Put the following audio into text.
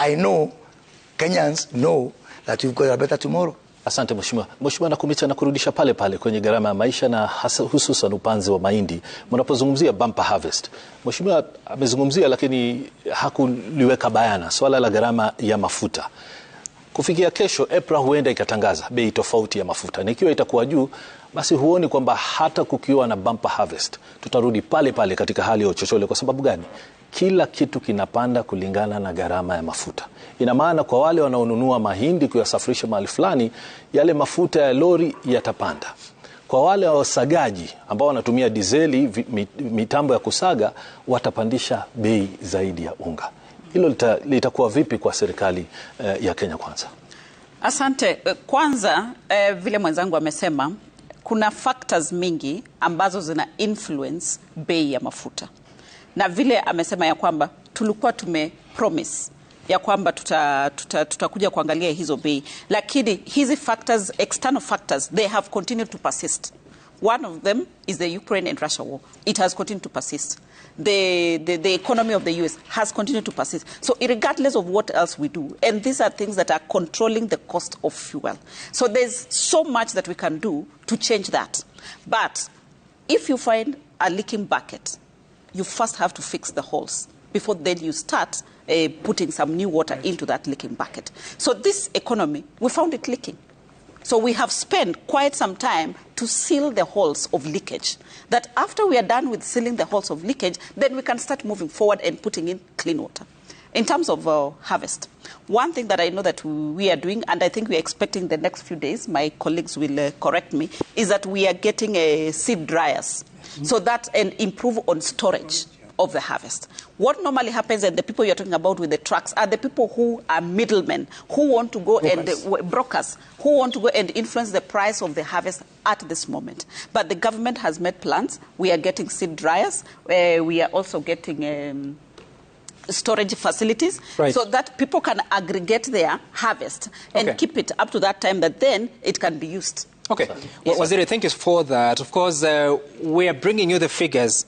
I know Kenyans know that we've got a better tomorrow. Asante mheshimiwa. Mheshimiwa Nakhumicha, nakurudisha pale pale kwenye gharama ya maisha na hasa hususan upanzi wa mahindi. Mnapozungumzia bumper harvest, mheshimiwa amezungumzia lakini hakuliweka bayana swala la gharama ya mafuta. Kufikia kesho, EPRA huenda ikatangaza bei tofauti ya mafuta, na ikiwa itakuwa juu, basi huoni kwamba hata kukiwa na bumper harvest tutarudi pale pale katika hali ya uchochole? Kwa sababu gani? Kila kitu kinapanda kulingana na gharama ya mafuta. Ina maana kwa wale wanaonunua mahindi kuyasafirisha mahali fulani, yale mafuta ya lori yatapanda. Kwa wale wasagaji ambao wanatumia dizeli, mitambo ya kusaga, watapandisha bei zaidi ya unga. Hilo litakuwa vipi kwa serikali ya Kenya Kwanza? Asante. Kwanza, vile mwenzangu amesema, kuna factors mingi ambazo zina influence bei ya mafuta, na vile amesema ya kwamba tulikuwa tume promise ya kwamba tutakuja kuangalia hizo bei, lakini hizi factors, external factors, they have continued to persist. One of them is the Ukraine and Russia war. It has continued to persist. The economy of the US has continued to persist. So regardless of what else we do, and these are things that are controlling the cost of fuel. So there's so much that we can do to change that. But if you find a leaking bucket, you first have to fix the holes before then you start putting some new water into that leaking bucket. So this economy, we found it leaking. So we have spent quite some time to seal the holes of leakage. That after we are done with sealing the holes of leakage, then we can start moving forward and putting in clean water. In terms of harvest, one thing that I know that we are doing, and I think we are expecting the next few days, my colleagues will correct me, is that we are getting seed dryers so that and improve on storage of the harvest. What normally happens, and the people you're talking about with the trucks, are the people who are middlemen, who want to go brokers. And brokers, who want to go and influence the price of the harvest at this moment. But the government has made plans. We are getting seed dryers. We are also getting storage facilities, right, so that people can aggregate their harvest and keep it up to that time that then it can be used. Okay. Well, Waziri, thank you for that. Of course, we are bringing you the figures